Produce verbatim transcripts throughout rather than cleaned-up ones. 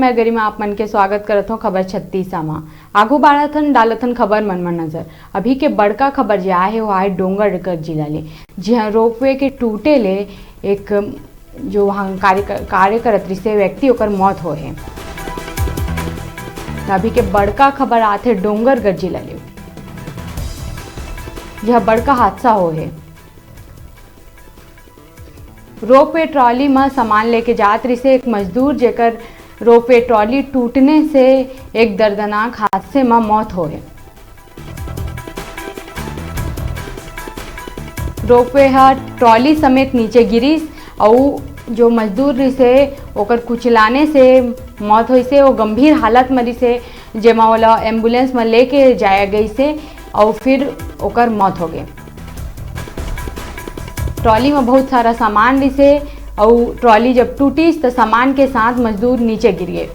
मैं गरिमा आप मन के स्वागत करत हौं खबर छत्तीसा मा। आगू बाढ़त हन, डालत हन खबर मन म नजर। अभी के बड़का खबर जे आए हे, वो आए डोंगरगढ़ जिला ले। जी हाँ, रोपवे के टूटे ले एक जो वहाँ कार्य, कार्य करत रिहिसे व्यक्ति, ओकर मौत होए हे। त अभी के बड़का खबर आथे डोंगरगढ़ जिला ले। यह बड़का हादसा होए हे। रोपवे ट्रॉली म सामान लेके जात रिहिसे एक मजदूर, जेकर रोपवे ट्रॉली टूटने से एक दर्दनाक हादसे म मौत होए। रोपवे ह ट्रॉली समेत नीचे गिरिस अउ जो मजदूर रिहिसे ओकर कुचलाने से मौत होइसे। वो गंभीर हालत म रिहिसे, जेमा ओला एम्बुलेंस म लेके जाया गइसे अउ फिर ओकर मौत हो गे। ट्रॉली म बहुत सारा सामान रिहिसे अउ ट्रॉली जब टूटिस त सामान के साथ मजदूर नीचे गिर गे।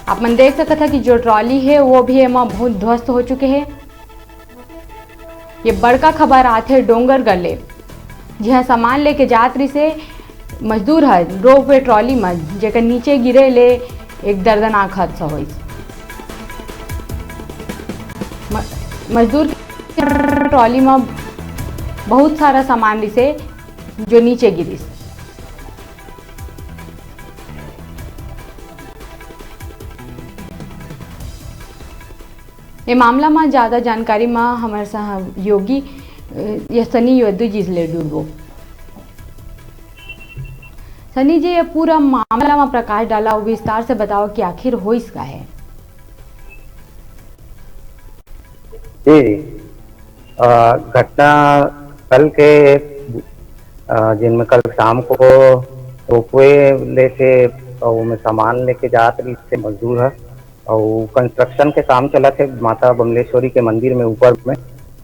आप मन देख सकत ह कि जो ट्रॉली हे वो भी एमा बहुत ध्वस्त हो चुके हे। ये बड़का खबर आथे डोंगरगढ़ ले, जिहां सामान लेके जात रिहिसे मजदूर ह रोपवे ट्रॉली म, जेकर नीचे गिरे ले एक दर्दनाक हादसा होइस। म-, मजदूर के ट्रॉली म बहुत सारा सामान रिहिसे, जो नीचे गिरिस। ए मामला म ज्यादा जानकारी म हमर सहयोगी, अ, या सनी यदु जी ले जुड़बो। सनी जी, ये पूरा मामला म प्रकाश डाला अउ विस्तार से बताओ कि आखिर होइस का हे? जी, जी। अ, घटना कल के, अ, जिनमें कल शाम को रोपवे लेके, अ, ओमे सामान लेके जात रहिसे मजदूर ह, अउ construction के काम चलत हे माता बमलेश्वरी के मंदिर में ऊपर में,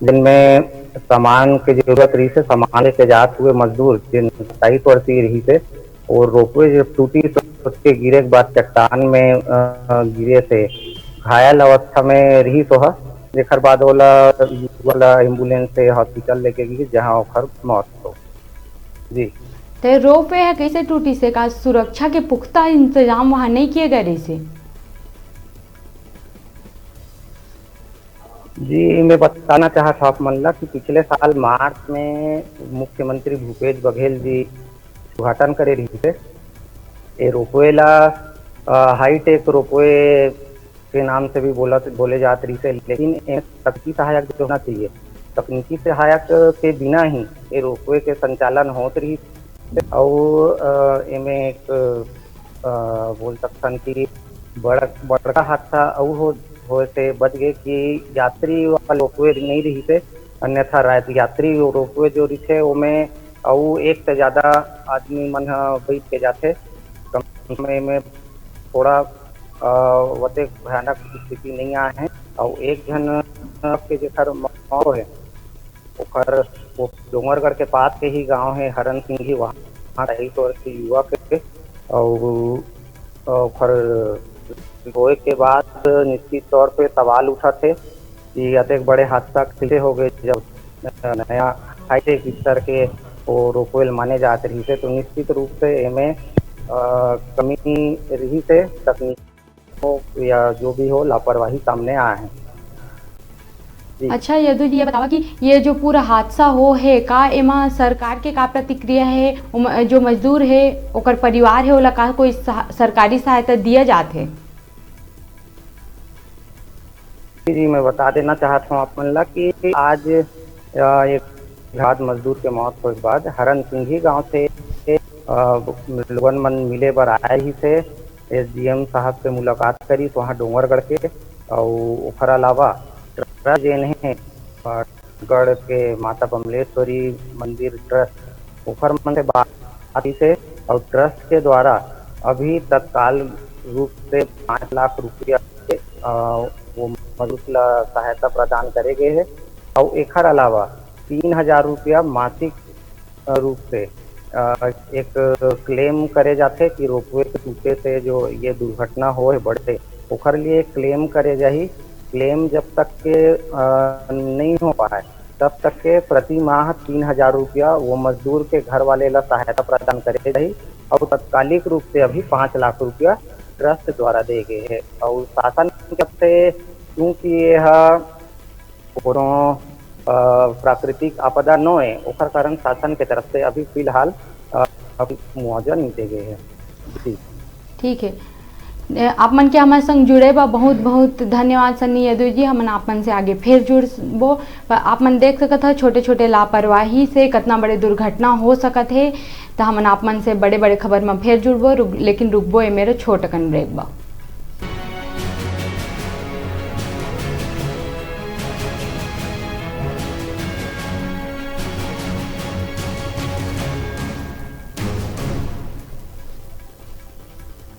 जिनमें सामान के जरूरत रहिसे, सामान लेके जात हुए मजदूर, जिन सत्ताईस वर्षीय रहिसे, और रोपवे जब टूटी तो उसके गिरे के बाद चट्टान में, अ, गिरे से घायल अवस्था में रहिस ओह, जेकर बाद ओला, ओला एम्बुलेंस से हॉस्पिटल लेके गिस, जहां ओकर मौत हो। जी। ते रोपवे ह कइसे टूटिस हे? का सुरक्षा के पुख्ता इंतजाम वहां नइ किए गए रहिसे? जी, मैं बताना चाहत हौं आप मन ला कि पिछले साल मार्च में मुख्यमंत्री भूपेश बघेल जी उद्घाटन करे रहिसे। ए रोपवे ला, अ, हाईटेक रोपवे के नाम से भी बोलत, बोले जात रहिसे, लेकिन ए तकनीकी सहायक जो होना चाहिए, तकनीकी सहायक के बिना ही ए रोपवे के संचालन होत रहिस। अउ, अ, एमे एक, अ, बोल सकथन कि बड़-, बड़का हादसा अउ हो, होए से बच गे कि यात्री वाला रोपवे नइ रहिसे, अन्यथा रा-, यात्री रोपवे जो रहिथे, ओमे अउ एक से ज्यादा आदमी मन ह बइठ के जाथे। कम समय में थोड़ा, अ, वतेक भयानक स्थिति नइ आए हे। अउ एक झन के जेकर मौत होए, ओकर, वो डोंगरगढ़ के पास के ही गांव हे हरन सिंघी, वहाँ अट्ठाईस वर्षीय युवक हे, अउ ओकर होए के बाद निश्चित तौर पे सवाल उठत हे कि अतेक बड़े हादसा कैसे हो गए, जब नया हाईटेक स्तर के वो रोपवेल माने जात रहिसे, तो निश्चित रूप से एमे, अ, कमी रहिसे, तकनीक हो या जो भी हो, लापरवाही सामने आए हे। जी। अच्छा यदु जी, ये बतावा कि ये जो पूरा हादसा हो हे, का एमा सरकार के का प्रतिक्रिया हे? उम, जो मजदूर हे, ओकर परिवार हे, ओला का कोई सहा-, सरकारी सहायता दिया जात हे? जी, जी, मैं बता देना चाहत हूँ आप मन ला कि आज, अ, एक रात मजदूर के मौत होए के बाद हरन सिंघी गांव से, अ, लोगन मन मिले बर आए ही से, एसडीएम साहब से मुलाकात करिस वहाँ डोंगरगढ़ के, अउ ओखर अलावा ट्रस्ट जेन हे, अ, गढ़ के माता बमलेश्वरी मंदिर ट्रस्ट, ओखर मन से बात करिस हे, अउ ट्रस्ट के द्वारा अभी तत्काल रूप से पाँच लाख रुपया, अ, वो मजदूर ला सहायता प्रदान करे गए हे, अउ एखर अलावा तीन हजार रुपया मासिक अ, रूप से, अ, एक क्लेम करे जाथे कि रोपवे के टूटे से जो ये दुर्घटना होए हे बड़े, ओखर लिए क्लेम करे जाही। क्लेम जब तक के, अ, नहीं हो पाए, तब तक के प्रति माह तीन हजार रुपया वो मजदूर के घर वाले ला सहायता प्रदान करे जाही। और तात्कालिक रूप से अभी पाँच लाख रुपया ट्रस्ट द्वारा दे गए हैं। और शासन की तरफ से, क्योंकि ये ह कोनो, अ, प्राकृतिक आपदा नोए, ओकर कारण शासन के तरफ से अभी फिलहाल, अ, अभी मुआवजा नहीं दे गए हैं। जी। ठीक है। ए, आप मन के हमारे संग जुड़े बा बहुत बहुत धन्यवाद सन्नी यदु जी। हमन आप मन से आगे फिर जुड़बो। प-, आप मन देख सकत ह, छोटे-छोटे लापरवाही से कितना बड़े दुर्घटना हो सकत हे। त हमन आप मन से बड़े-बड़े खबर म फिर जुड़बो, रुक-, लेकिन रुकबो ए मेरे छोट अकन break बा।